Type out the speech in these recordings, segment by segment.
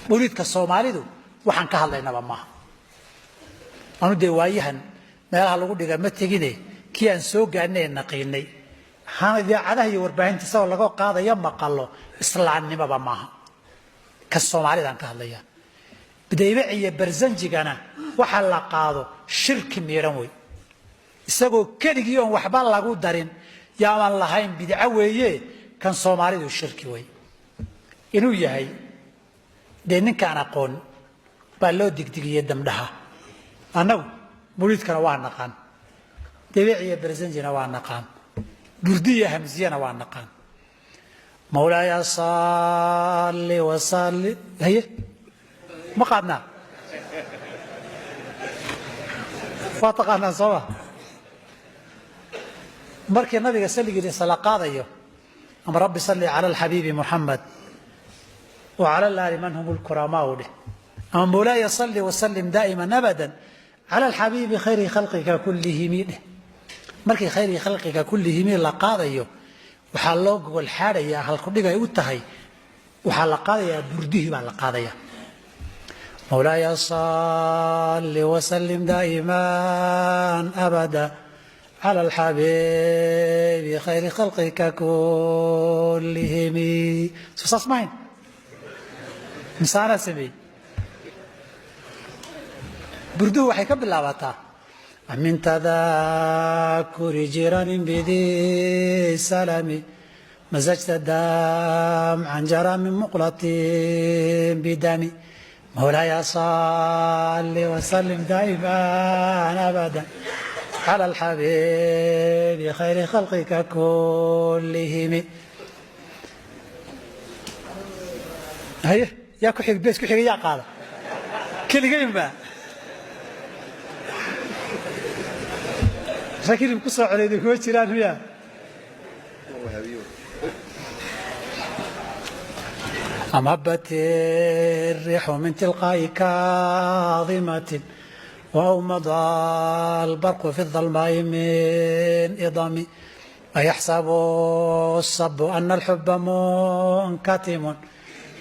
Mawliidka Soomaalidu waxaan ka hadlaynaba maaha. Anu dee waayahan meelaha lagu dhiga ma tegine, kii aan soo gaadhnay ee naqiinay idaacadaha iyo warbaahinta isagoo laga qaadaya maqalo, islaamnimaba maaha. Ka Soomaalidaan ka hadlayaa. Daybac iyo Barzanjigana waxa la qaado shirki miidhan wey, isagoo keligii oon waxba lagu darin yaaban lahayn bidco weeye. Kan Soomaalidu shirki wey inuu yahay dee ninkaan aqoon baa loo digdigiyey damdhaha. Annagu mawliidkana waa naqaan, dabiic iyo Barzanjina waa naqaan, burdiya hamziyana waa naqaan. Mawlaaya salli wasalli haye ma qaadnaa? Waa taqaanaan sooma? Markii nabiga salligiisa la qaadayo ama rabbi salli cala alxabiibi Muxamed wa cala alaali man hum lkuramaau dheh, ama mawlaaya salli wasallim daa'iman abadan cala alxabiibi khayri khalqika kullihimi dheh. Markii khayri khalqiga kullihimi la qaadayo, waxaa loo gogol xaadhayaa, halkudhigay u tahay, waxaa la qaadayaa burdihii baa la qaadayaa. Mawlaaya salli wasallim daa'iman abada cala alxabiibi khayri khalqika kullihimi. Soo saas mahayn misaanaa sameeyey? Burduhu waxay ka bilaabataa min tadaakuri jiranin bidi salami masajta damcan jara min muqlatin bidami mawlaaya salli wasallim daa'iman abada cala alxabiibi khayri khalqika kullihimi. Haye, yaa ku xig bees ku xigay? Yaa qaada keligaynba rakirib ku soo coleyday kuma jiraan miya? Am habat الريح من تلقاء كاظمة وأومض البرق في الظلماء من إضم أيحسب الصب أن الحب منكتم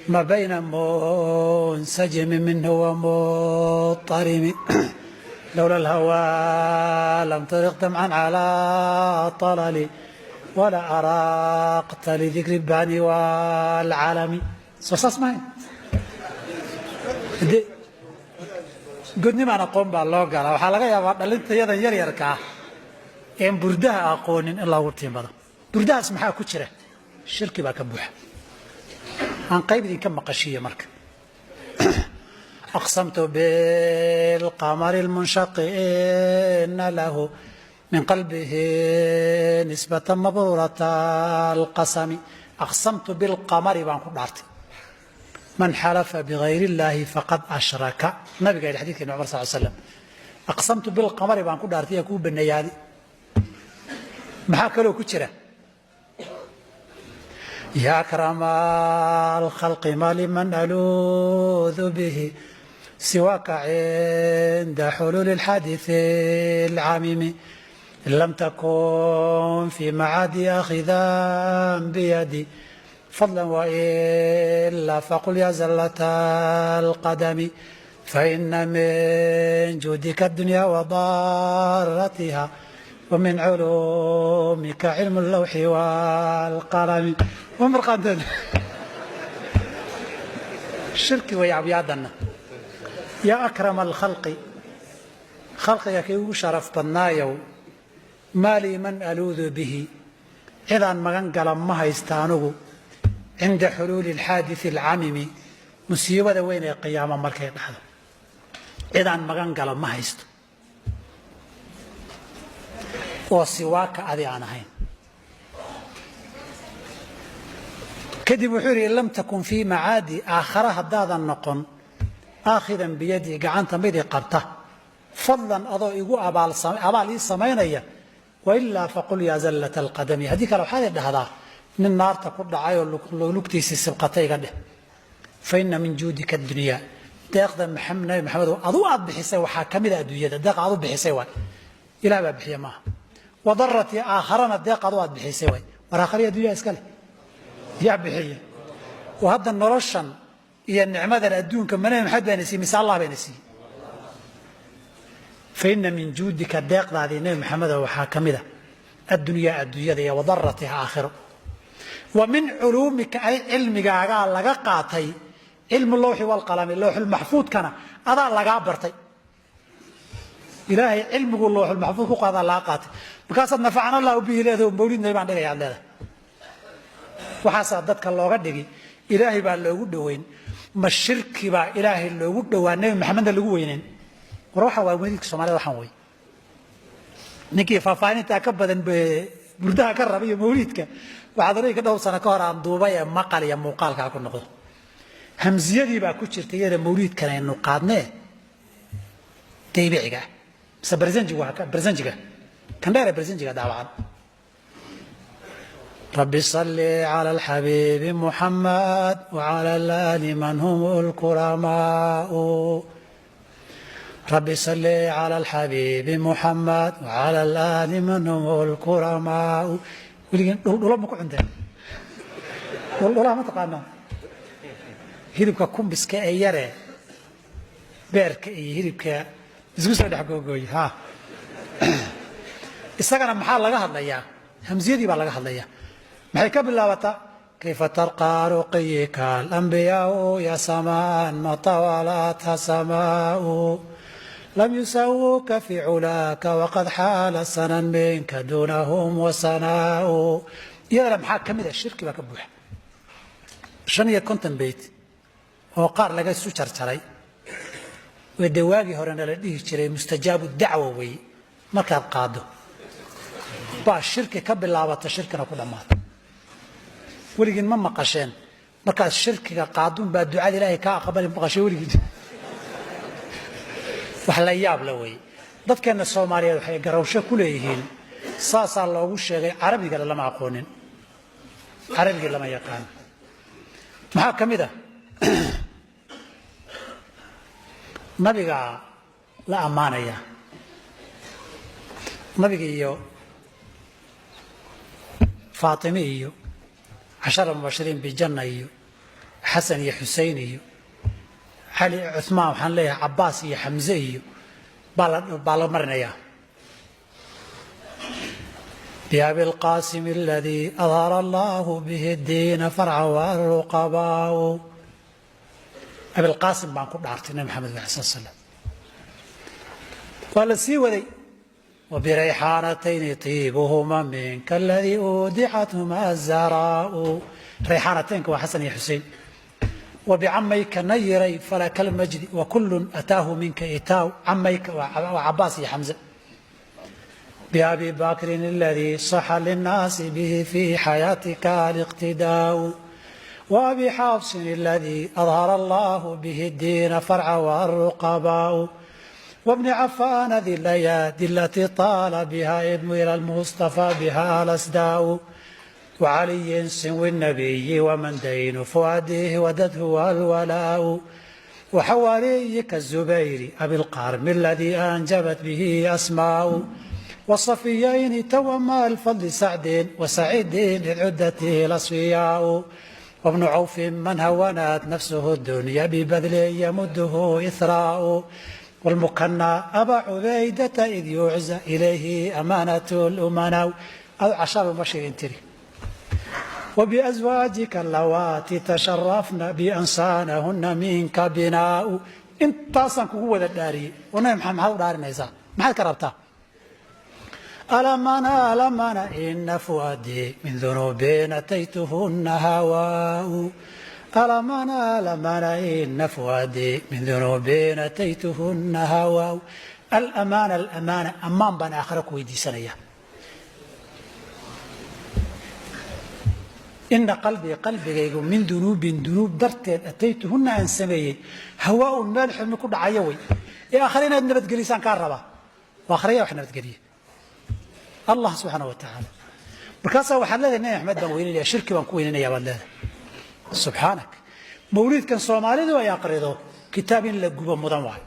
ما بين منسجم منه ومضطرم لولا الهوى لم ترق دمعا على طلل ولا أراقت لذكر الباني والعالم. Soo saas mahayn de? Godnimaan aqoon baa loo galaa. Waxaa laga yaabaa dhalintayadan yaryarka ah een burdaha aqoonin in loogu tiimado. Burdahaas maxaa ku jira? Shirki baa ka buuxa. Aan qayb idinka maqashiiyo marka. Aqsamtu bilqamari lmunshaqi ina lahu min qalbihi nisbata mabruurata alqasami. Aqsamtu bilqamari baan ku dhaartay. Man xalafa bigayr illaahi faqad ashraka, nabiga yidhi xadidka Ibn Cumar sal slam. Aqsamtu bilqamari baan ku dhaartay yaa kuu baneeyaadi. Maxaa kaloo ku jira? Ya akrama alkhalqi ma liman aluudu bihi siwaaka cinda xuluuli alxaadithi alcamimi in lam takun fi macaadi akhidan biyadi fadla wailaa faqul ya zallata alqadami faina min juudika addunya wadaratiha وmin culuumika cilmu اllawxi wاlqalami. Wamarqaanteen shirki way abyaadanna. Yaa akrama alkhalqi, khalqiga kii ugu sharaf badnaayow, maa lii man aluudu bihi, cidaan magan gala ma haysta anugu, cinda xuluuli alxaadii alcamimi, musiibada weyn ee qiyaamo markay dhacdo cidaan magan gala ma haysto oo siwaaka adi aan ahayn. Kadib wuxuu yidhi in lam takun fii macaadi, aakhara haddaadan noqon, aakhidan biyadii, gacanta midi qabta, fadlan adoo igu abaal ii samaynaya, wailaa faqul yaa zallata alqadami, haddii kale waxaad i dhahdaa nin naarta ku dhacay oo lugtiisii sibqatay iga dheh. Fa ina min juudika adunyaa, deeqda Nabi Maxamedow adu aad bixisay waxaa ka mida adduunyada, deeq aad u bixisay waay, Ilaah baa bixiya maaha. Wadarati aakharana deeq adu aad bixisay waay. War aakhariya addunya iska leh yaa bixiya? Oo hadda noloshan Iyo nicmadan adduunka ma Nabi Maxamed baana siiyey mise Allah bayna siiyey? Fa inna min juudika, deeqdaadii Nebi Maxamedo, waxaa ka mid a addunyaa, adduunyada, iyo wadaratiha, aakhiro. Wa min culuumika, ay cilmigaagaa laga qaatay cilmu lowxi walqalami, lowxulmaxfuudkana adaa lagaa bartay. Ilaahay cilmigu lowxulmaxfuud ku qaadaa laga qaatay. Markaasaad nafacana Allahu bihi leedaho, mawlid nabi baan dhigaya ad leedahay. Waxaasaa dadka looga dhigi, Ilaahay baa loogu dhoweyn. Ma shirki baa Ilaahay loogu dhowaa, Nebi Maxamedna lagu weyneyn? War waxaan waa mawlidka Somalida. Waxaan wey ninkii faahfaahintaa ka badan burdaha ka raba iyo mawliidka, waxaad odhanka dhowr sano ka hor aan duubay ee maqal iyo muuqaalkaa ku noqdo. Hamsiyadii baa ku jirta iyada mawliidkan aynu qaadnee daybiciga ah mise barsanjiga, barsanjiga kan dheer ee barsanjiga daawacan. رب صل على الحبيب محمد وعلى الآل من هم الكرماء، رب صل على الحبيب محمد وعلى الآل من هم الكرماء. Weligeen dhuldhulo ma ku cunteen? Dhuldhulaha ma taqaanaa? Hilibka kumbiska ee yare, beerka iyo hilibka isku soo dhex googooy. Ha, isagana maxaa laga hadlayaa? Hamsiyadii baa laga hadlayaa. Maxay ka bilaabataa? Kayfa tarqaa ruqiyika alambiyaau ya samaan ma tawalatha samaau, lam yusawuka fi culaaka waqad xaala sanan minka duunahum wasanaau. Iyadana maxaa ka mid ah? Shirki baa ka buuxa. 55 beyt oo qaar laga isu jarjaray wee dee waagii horena la dhihi jiray mustajaabu dacwa weeye. Markaad qaaddo baa shirki ka bilaabata, shirkina ku dhammaata. Weligiin ma maqasheen markaad shirkiga qaaduun baa ducada Ilaahay kaa aqbali? Maqashay weligiin? Wax la yaab la weeye. Dadkeenna Soomaaliyeed waxay garawsho ku leeyihiin, saasaa loogu sheegay, carabigana lama aqoonin, carabigii lama yaqaano. Maxaa ka mid ah? Nabigaa la ammaanaya, nabiga iyo Faatime iyo cashara mubashiriin bijanna iyo Xasan iyo Xusein iyo Cali, Cumaan, waxaan leeyahay Cabbaas iyo Xamse iyo baa la marinayaa. Biabi lqaasim aladii adhara allahu bihi diina farca waruqabaau. Abilqaasim baan ku dhaartay, Nabi Maxamed alai slat slam. Waa la sii waday. Wabirayxaanatayni tiibuhuma minka aladii uudixathuma azaraau. Rayxaanateynka waa Xasan iyo Xusein. Wabicamayka nayiray falaka almajdi wakulun ataahu minka itaaw. Camayka waa Cabaas iyo Xamse. Biabi bakrin aladii saxa linnaasi bihi fii xayaatika aliqtidaau, waabi xaafsin aladii adhara allahu bihi diina farca waruqabaau, wabni cafaana di layaadi alatii taala biha ibnu ila lmustafa biha alasdaau, wacaliyin sinwi nabiyi waman daynu fuadihi wadadhu alwalaau, waxawaariyi kazubayri abilqarmi aladii anjabat bihi asmaau, wasafiyayni tawama alfadli sacdin wasaciidin id cudatihi lasfiyaau, wabnu cawfin man hawanat nafsuhu dunya bibadlin yamuduhu ithraau, wlmukanaa abaa cubaydata id yucza ilayhi amaanat lumanaw aw cashaaba bashirin tiri. Wbiaswaajika alawaati tasharafna biansaanahuna minka binaau. Intaasaan kugu wada dhaariyey oo Nabi Maxamed maxaad u dhaarinaysaa? Maxaad ka rabtaa? Alamana alamana ina fuadii min dunuubin ataytuhuna hawaau, alamana alamana ina fuadii min dunuubin ataytuhuna hawaau. Alamaana alamaana, ammaan baan aakhira ku weydiisanaya. Ina qalbii, qalbigaygu, min dunuubin, dunuub darteed, ataytuhuna aan sameeyey, hawaaun, meel xumi ku dhacayo wey. Ee aakhira inaad nabadgelisaan kaa rabaa. Aakhiraya wax nabadgeliya Allah subxaana wa tacaala. Markaasaa waxaad leedahay Nabi Axmed baan weynanaya, shirki baan ku weynanaya baad leedahay. Subxaanak. Mawliidkan soomaalidu ay aqrido kitaab in la gubo mudan waayo.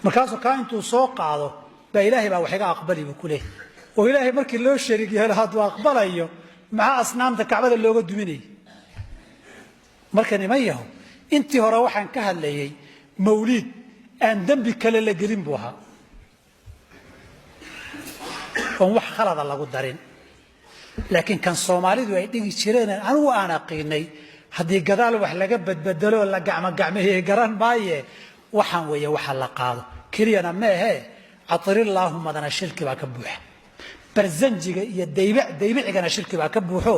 Markaasuu kaa intuu soo qaado baa Ilaahay baa wax iga aqbali buu ku leeyahy. Oo Ilaahay markii loo shariig yeelo hadduu aqbalayo, maxaa asnaamta Kacbada looga duminayay? Marka niman yahow. Intii hore waxaan ka hadlayay mawliid aan dembi kale la gelin buu ahaa, oon wax khalada lagu darin. Laakiin kan Soomaalidu ay dhigi jireen anigu aan aqiinay, haddii gadaal wax laga badbedelo la gacmogacmeeye garan maaye, waxaan weeye waxa la qaado keliyana ma ahee. Catirillaahumadana shirki baa ka buuxa, barzanjiga iyo daybicigana shirki baa ka buuxo.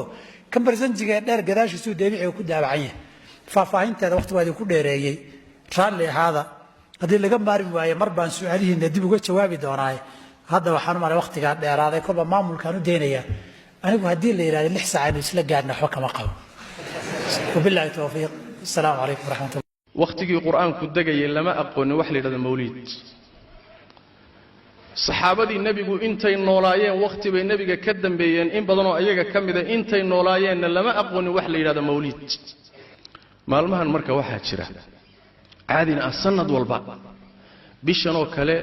Kan barzanjiga ee dheer gadaashiisuu daybiciga ku daabacan yahay. Faahfaahinteeda waqti waa idinku dheereeyey, raalli ahaada. Haddii laga maarmi waaye mar baan su-aalihiina dib uga jawaabi doonaaye. Hadda waxaan u malay waqtigaa dheeraaday, kolba maamulkaan u daynayaa. Anigu haddii la yidhahdo 6 saac aynu isla gaarna waxba kama qabo. Wabillahi towfiiq, asalaamu calaykum waraxmatullah. Wakhtigii qur-aanku degayay lama aqoonin wax la yidhahdo mawliid. Saxaabadii nebigu intay noolaayeen wakhti bay nebiga ka dambeeyeen in badanoo ayaga ka mida, intay noolaayeenna lama aqoonin wax la yidhahdo mawliid. Maalmahan marka waxaa jira caadina ah sanad walba bishanoo kale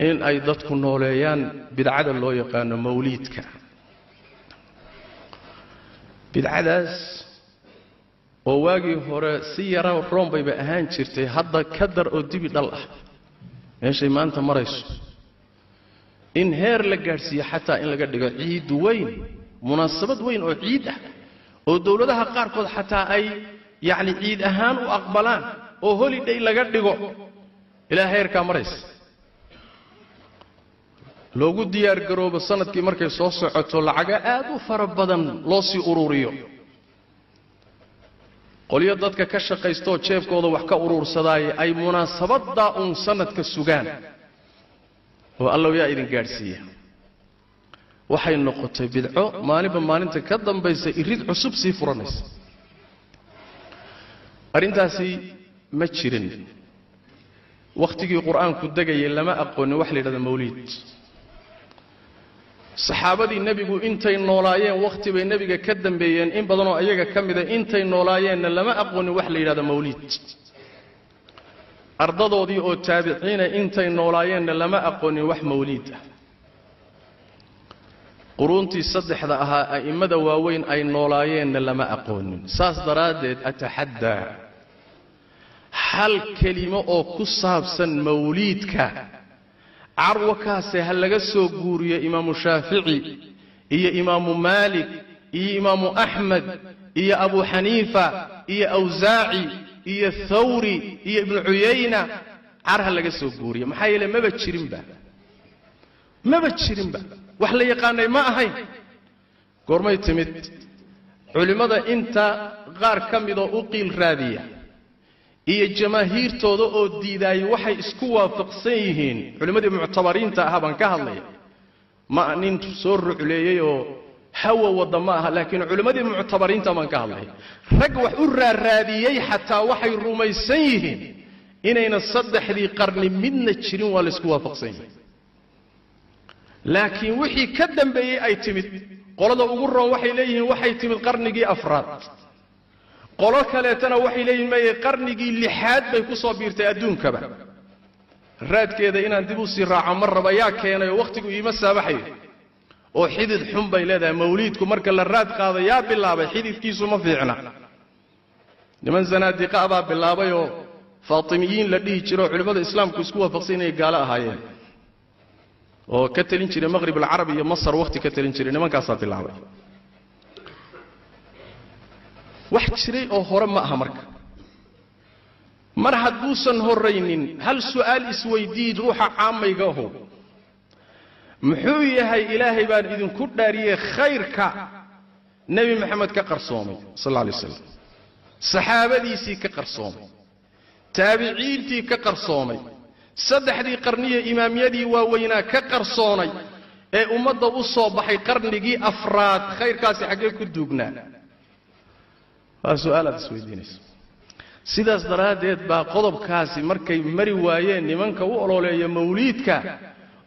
in ay dadku nooleeyaan bidcada loo yaqaano mawliidka. Bidcadaas oo waagii hore si yara roon bayba ahaan jirtay, hadda ka dar oo dibi dhal ah meeshay maanta marayso, in heer la gaadhsiiyo xataa in laga dhigo ciid weyn, munaasabad weyn oo ciid ah, oo dowladaha qaarkood xataa ay yacni ciid ahaan u aqbalaan oo holiday laga dhigo, ilaa heerkaa maraysa. Loogu diyaar garoobo sanadkii markay soo socoto lacaga aad u fara badan loo sii ururiyo. Qolyo dadka ka shaqaystaoo jeebkooda wax ka uruursadaaye ay munaasabaddaa uun sanadka sugaan oo allow yaa idin gaadhsiiya. Waxay noqotay bidco maalinba maalinta ka dambaysa irid cusub sii furanaysa. Arrintaasi ma jirin wakhtigii qur-aanku degayay lama aqoonin wax la yidhahdo mawliid. Saxaabadii nebigu intay noolaayeen wakhti bay nebiga ka dambeeyeen in badanoo ayaga ka mida, intay noolaayeenna lama aqoonin wax la yidhahdo mawliid. Ardadoodii oo taabiciina intay noolaayeenna lama aqoonin wax mawliid ah. Quruuntii saddexda ahaa a'immada waaweyn ay noolaayeenna lama aqoonin. Saas daraaddeed ataxaddaa hal kelimo oo ku saabsan mawliidka carwakaase ha laga soo guuriyo imaamu Shaafici iyo imaamu Maalik iyo imaamu Axmed iyo Abu Xaniifa iyo Awsaaci iyo Thawri iyo Ibnu Cuyayna, car ha laga soo guuriyo. Maxaa yeele maba jirinba, maba jirinba, wax la yaqaanay ma ahayn. Goormay timid? Culimmada inta qaar ka midoo u qiil raadiya iyo jamaahiirtooda oo diidaayay waxay isku waafaqsan yihiin, culimmadii muctabariinta ahaa baan ka hadlaya, ma nin soo rucleeyey oo hawa wadda ma aha, laakiin culimmadii muctabariinta baan ka hadlaya. Rag wax u raaraadiyey xataa waxay rumaysan yihiin inayna saddexdii qarni midna jirin, waa laysku waafaqsan yihiin. Laakiin wixii ka dambeeyey ay timid, qolada ugu roon waxay leeyihiin waxay timid qarnigii afraad, qolo kaleetana waxay leeyihin maye qarnigii lixaad bay ku soo biirtay adduunkaba. Raadkeeda inaan dib u sii raaco ma raba, yaa keenay oo wakhtigu iima saabaxayo. Oo xidid xun bay leedahay mawliidku, marka la raad qaado yaa bilaabay xididkiisu ma fiicna. Niman zanaadiqa baa bilaabayoo faatimiyiin la dhihi jiro, culimmada islaamku isku waafaqsan inay gaalo ahaayeen oo ka talin jiray maqhrib alcarabi iyo Masar wakhti ka talin jiray, nimankaasaa bilaabay. Wax jiray oo hore ma aha. Marka mar hadduusan horraynin, hal su'aal isweydii ruuxa caamayga aho: muxuu yahay ilaahay baan idinku dhaariyey khayrka Nebi Maxamed ka qarsoomay sal alla alay waslam, saxaabadiisii ka qarsoomay, taabiciintii ka qarsoomay, saddexdii qarniye imaamyadii waaweynaa ka qarsoonay ee ummadda u soo baxay qarnigii afraad, khayrkaasi xaggee ku duugnaa? Waa su'aal aad isweydiinayso. Sidaas daraaddeed baa qodobkaasi markay mari waayeen nimanka u ololeeya mawliidka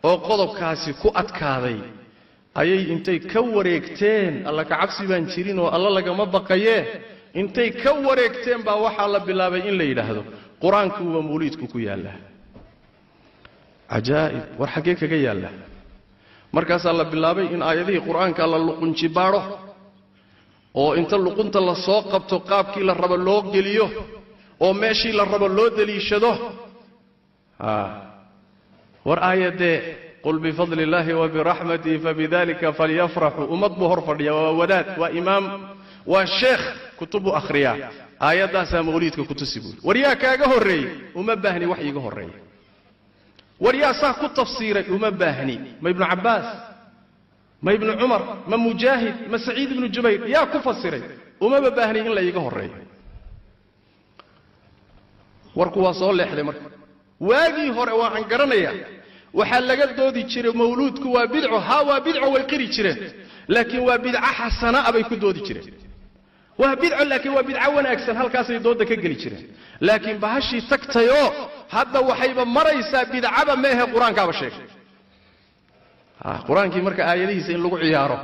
oo qodobkaasi ku adkaaday, ayay intay ka wareegteen, alla ka cabsi baan jirin oo alla lagama baqayee, intay ka wareegteen baa waxaa la bilaabay in la yidhaahdo qur-aankuuba mawliidku ku yaallaa. Cajaa'ib, war xaggee kaga yaallaa? Markaasaa la bilaabay in aayadihii qur-aanka la luqunjibaadho Oo inta luqunta la soo qabto qaabkii la rabo loo geliyo oo meeshii la rabo loo deliishado. War aayadee qul bifadli illaahi wa biraxmatihi fabidalika falyafraxuu, ummad buu hor fadhiya, waa wadaad, waa imaam, waa sheekh, kutub buu akhriyaa, aayaddaasaa mawliidka ku tusi buuri. War yaa kaaga horreeyey? Uma baahni wax iiga horreeya. War yaa saa ku tafsiiray? Uma baahni. Ma Ibnu Cabbaas, ma Ibnu Cumar, ma Mujaahid, ma Saciid ibnu Jubayr yaa ku fasiray? Umaba baahni in la iiga horreeyo. Warku waa soo leexday. Marka waagii hore waxaan garanayaa waxaa laga doodi jiray mawluudku waa bidco. Haa, waa bidco, way qiri jireen, laakiin waa bidco xasanaa bay ku doodi jireen. Waa bidco laakiin waa bidco wanaagsan, halkaasay doodda ka geli jireen. Laakiin bahashii tagtayoo hadda waxayba maraysaa bidcaba meehe, qur-aankaaba sheegay. Qur-aankii marka aayadihiisa in lagu ciyaaro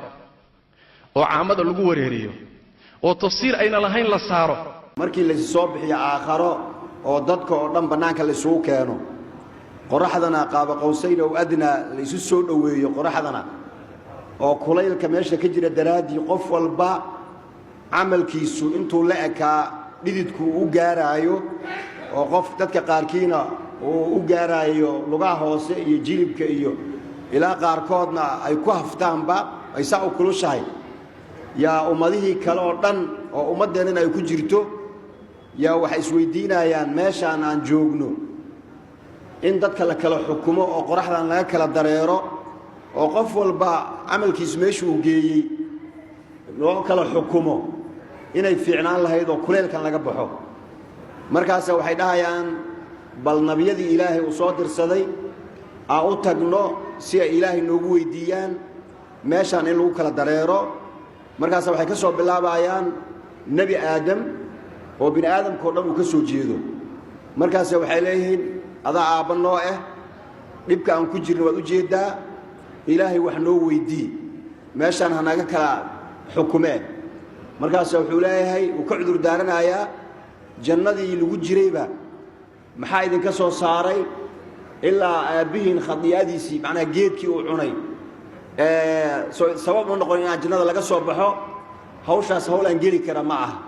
oo caamada lagu wareeriyo oo tafsiir ayna lahayn la saaro. Markii laysu soo bixiyo aakharo oo dadka oo dhan bannaanka laysugu keeno, qoraxdana qaaba qowsayn ow adnaa laysu soo dhoweeyo, qoraxdana oo kulaylka meesha ka jira daraaddii qof walba camalkiisu intuu la ekaa dhididku u gaaraayo, oo qof dadka qaarkiina uu u gaaraayo lugaha hoose iyo jilibka iyo ilaa qaarkoodna ay ku haftaanba ay saa u kulushahay, yaa ummadihii kale oo dhan oo ummaddeennana ay ku jirto yaa waxay isweydiinayaan meeshaan aan joogno in dadka la kala xukumo oo qoraxdan laga kala dareero oo qof walba camalkiisu meesha uu geeyey loo kala xukumo inay fiicnaan lahayd oo kuleelkan laga baxo. Markaase waxay dhahayaan, bal nebiyadii Ilaahay uu soo dirsaday aan u tagno si ay Ilaahay noogu weydiiyaan meeshaan in lagu kala dareero. Markaase waxay ka soo bilaabayaan Nebi Aadam oo bini aadamka o dhan uu ka soo jeedo. Markaase waxay leeyihiin, adaa aabba noo ah, dhibka aan ku jirna waad u jeeddaa, Ilaahay wax noo weydii, meeshaan hanaga kala xukumee. Markaase wuxuu leeyahay, uu ka cudur daaranayaa, jannadii lagu jirayba maxaa idinka soo saaray ilaa aabbihiin khadii'adiisii, macnaha geedkii uu cunay, sabab u noqon inaan jannada laga soo baxo? Hawshaas hawl aan geli kara ma aha.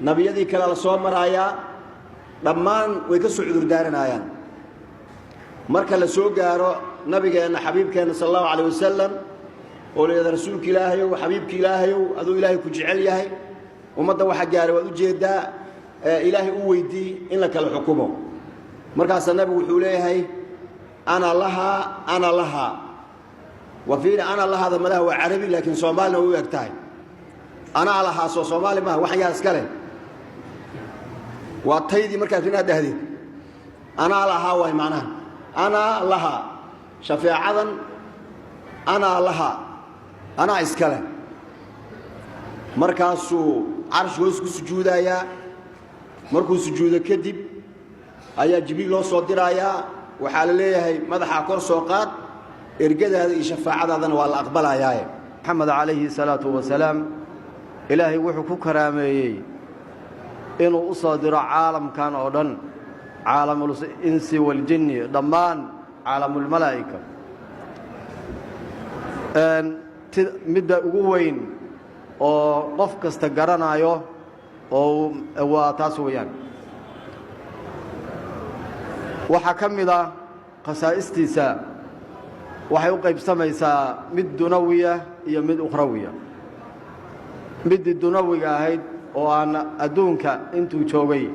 Nebiyadii kale la soo maraayaa, dhammaan way ka soo cudur daaranayaan. Marka la soo gaaro nabigeenna, xabiibkeenna, sala allahu calayh wasalam, oo la yidhahda, rasuulka Ilaahayow, xabiibka Ilaahayow, aduu Ilaahay ku jecel yahay, ummadda waxa gaaray waad u jeeddaa, Ilaahay u weydii in la kala xukumo. Markaasaa nabigu wuxuu leeyahay, ana lahaa, ana lahaa. Wa fiiri, ana lahaada malaha waa Carabi, laakiin Soomaalina way u eg tahay. Anaa lahaa soo Soomaali maaha. Waxan yaa iska leh? Waa taydii. Markaad inaad dhahdid anaa lahaa waay macnaha. Anaa lahaa shafeecadan, anaa lahaa, anaa iska leh. Markaasuu carshi hoos ku sujuudayaa. Markuu sujuudo kadib ayaa Jibriil loo soo diraayaa. Waxaa la leeyahay, madaxaa kor soo qaad, ergadaada iyo shafaacadaadana waa la aqbalayaaye. Maxamed calayhi salaatu wasalaam Ilaahay wuxuu ku karaameeyey inuu u soo diro caalamkan oo dhan, caalamul insi waljinni, dhammaan caalamulmalaa'ika. Midda ugu weyn oo qof kasta garanayo oo waa taas weeyaan. Waxaa ka mid ah khasaa'istiisa, waxay u qaybsamaysaa mid dunawiya iyo mid ukhrawiya. Middii dunawiga ahayd oo aan adduunka intuu joogay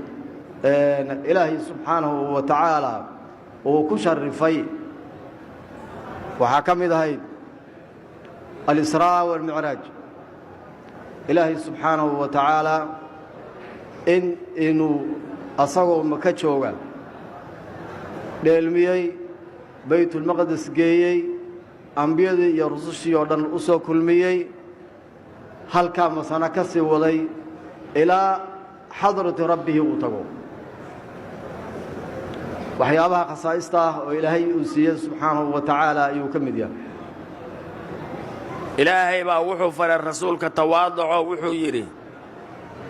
Ilaahay subxaanahu wa tacaala uu ku sharifay waxaa ka mid ahayd alisraa waalmicraaj. Ilaahay subxaanahu wa tacaala in inuu asagoo Maka jooga dheelmiyey, Baytulmaqdis geeyey, ambiyadii iyo rusushii oo dhan u soo kulmiyey, halkaa masana ka sii waday ilaa xadrati rabbihi uu tago. Waxyaabaha khasaa'ista ah oo Ilaahay uu siiyey subxaanahu wa tacaala ayuu ka mid yahay. Ilaahay baa wuxuu faray rasuulka tawaaduco. Wuxuu yidhi,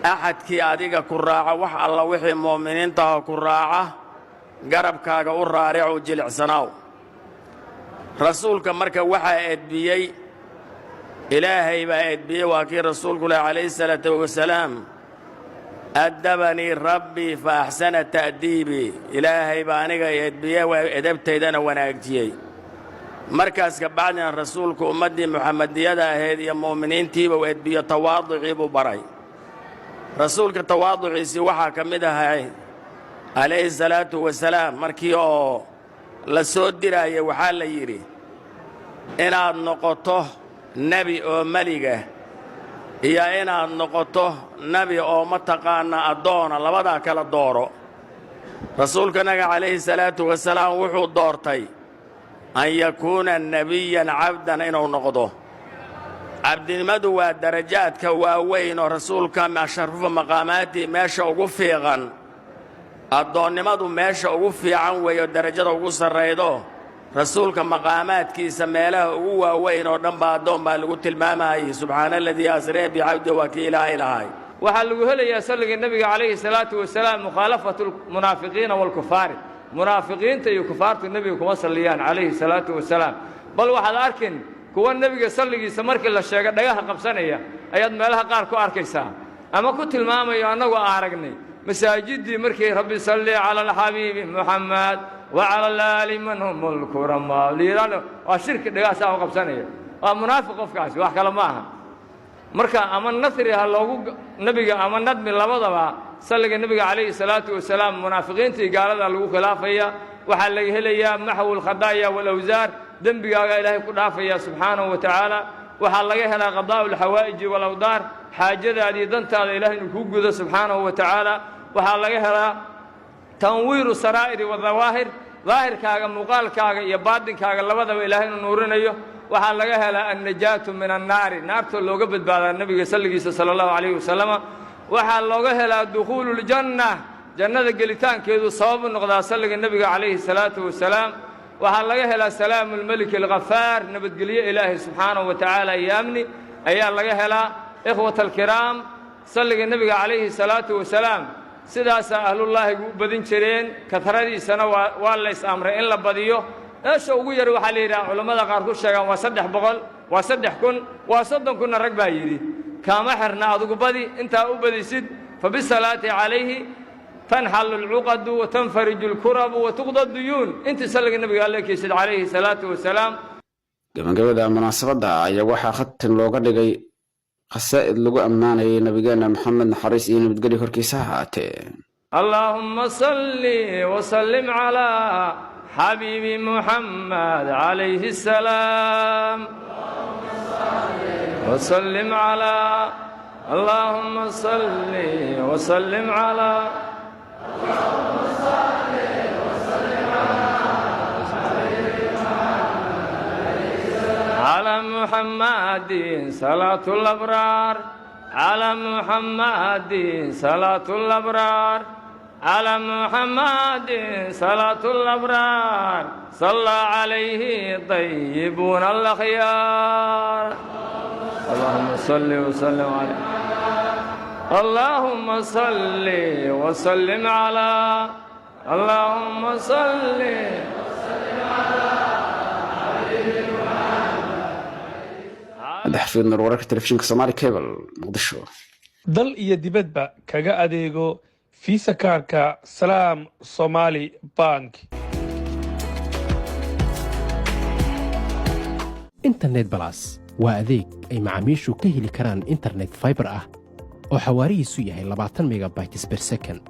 axadkii adiga ku raaca, wax alla wixii mu'miniintaha ku raaca, garabkaaga u raaricu, jilicsanaaw. Rasuulka marka waxaa edbiyey Ilaahay baa edbiyey. Waa kii Rasuulku leh calayhi salaatu wasalaam: "Addabanii rabbii fa axsana ta'diibii." Ilaahay baa aniga edbiye, edabtaydana wanaajiyey. Markaas ka bacdina Rasuulku ummaddii Muxamadiyada ahayd iyo mu'miniintiiba uu edbiyo, tawaaducii buu baray. Rasuulka tawaaduciisii waxaa ka mid ahay calayhi salaatu wasalaam, markii oo la soo diraayay waxaa la yidhi: "Inaad noqoto nebi oo meliga iyo inaad noqoto nebi oo mataqaanaa addoona, labadaa kala dooro." Rasuulkanaga calayhi salaatu wasalaam wuxuu doortay an yakuuna nebiyan cabdan, inuu noqdo. Cabdinimadu waa darajaadka waaweyn oo Rasuulka ashrafu maqaamaati, meesha ugu fiiqan. Addoonnimadu meesha ugu fiican weeyo, darajada ugu sarraydo. Rasuulka maqaamaadkiisa meelaha ugu waaweyn oo dhan ba addoon baa lagu tilmaamayey. "Subxaana aladii asree bicabdi", waa kii Ilaahay lahay. Waxaa lagu helayaa salliga Nebiga calayhi salaatu wasalaam mukhaalafatu lmunaafiqiina waalkufaari. Munaafiqiinta iyo kufaartu Nebiga kuma salliyaan calayhi salaatu wasalaam. Bal waxaad arkin kuwa Nebiga salligiisa markii la sheego dhagaha qabsanaya ayaad meelaha qaar ku arkaysaa, ama ku tilmaamayo annagoo aragnay masaajiddii markii "Rabbi salli cala alxabiibi Muxamed wacala alaali man hum lkuramaa" liiraan, waa shirki, dhagahaasaa u qabsanaya. Waa munaafiq qofkaasi, wax kale ma aha. Marka ama nasri ha loogu nebiga ama nadmi, labadaba salliga Nebiga calayhi salaatu wasalaam munaafiqiinta iyo gaalada lagu khilaafaya. Waxaa laga helayaa maxwu alkhadaaya walawsaar, dembigaaga Ilaahay ku dhaafaya subxaanahu wa tacaala. Waxaa laga helaa qadaa'u alxawaa'iji walawdaar, xaajadaada iyo dantaada Ilahay inuu kuu gudo subxaanahu wa tacaala. Waxaa laga helaa tanwiiru saraa'iri wadawaahir, daahirkaaga, muuqaalkaaga iyo baadinkaaga labadaba Ilaahay inuu nuurinayo. Waxaa laga helaa annajaatu min annaari, naartoo looga badbaadaa Nebiga salligiisa sala allahu calayhi wasalama. Waxaa looga helaa dukhuulu ljanna, jannada gelitaankeedu sabab u noqdaa salliga Nebiga calayhi salaatu wasalaam. Waxaa laga helaa salaamu lmeliki alghafaar, nabadgelyo Ilaahay subxaanahu wa tacaala iyo amni ayaa laga helaa. Ikhwata alkiraam, salliga Nebiga calayhi salaatu wasalaam sidaasaa ahlullaahigu u badin jireen. Kahradiisana waa lays amray in la badiyo. Meesha ugu yar waxaa la yidhaha, culammada qaar ku sheegaan waa 300, waa 3000, waa 30,000-na rag baa yidhi. Kaama xirna, adugu badi intaa u badisid. Fabisalaati calayhi tanxalu alcuqadu watanfariju alkurabu watuqda duyuun. Intii salliga Nebiga alla keysid calayhi salaatu wasalaam. Gabagabada munaasabadda ayaa waxaa khatin looga dhigay khasaa'id lagu ammaanayay nabigeena Maxamed, naxariis iyo nabadgelyo korkiisa ha ahaatee. اللهم صل وسلم على حبيب محمد عليه السلام، وسلم على، اللهم صل وسلم على، اللهم صل وسلم على محمد صلاة الأبرار، على محمد صلاة الأبرار، على محمد صلاة الأبرار، صلى عليه طيبون الأخيار. اللهم صل وسلم عليه، اللهم صل وسلم على، اللهم صل وسلم على. Madaxfiid Nur, wararka telefishinka Somaali Cable, Muqdisho. Dal iyo dibadba kaga adeego Visa kaarka Salaam Somali Bank. Internet Plus waa adeeg ay macaamiishu ka heli karaan internet fiber ah oo xawaarihiisu yahay 20 megabytes per second,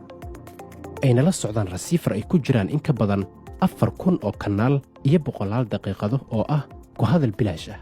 ayna la socdaan receiver ay ku jiraan in ka badan 4000 oo kanaal iyo boqolaal daqiiqado oo ah ku hadal bilaash ah.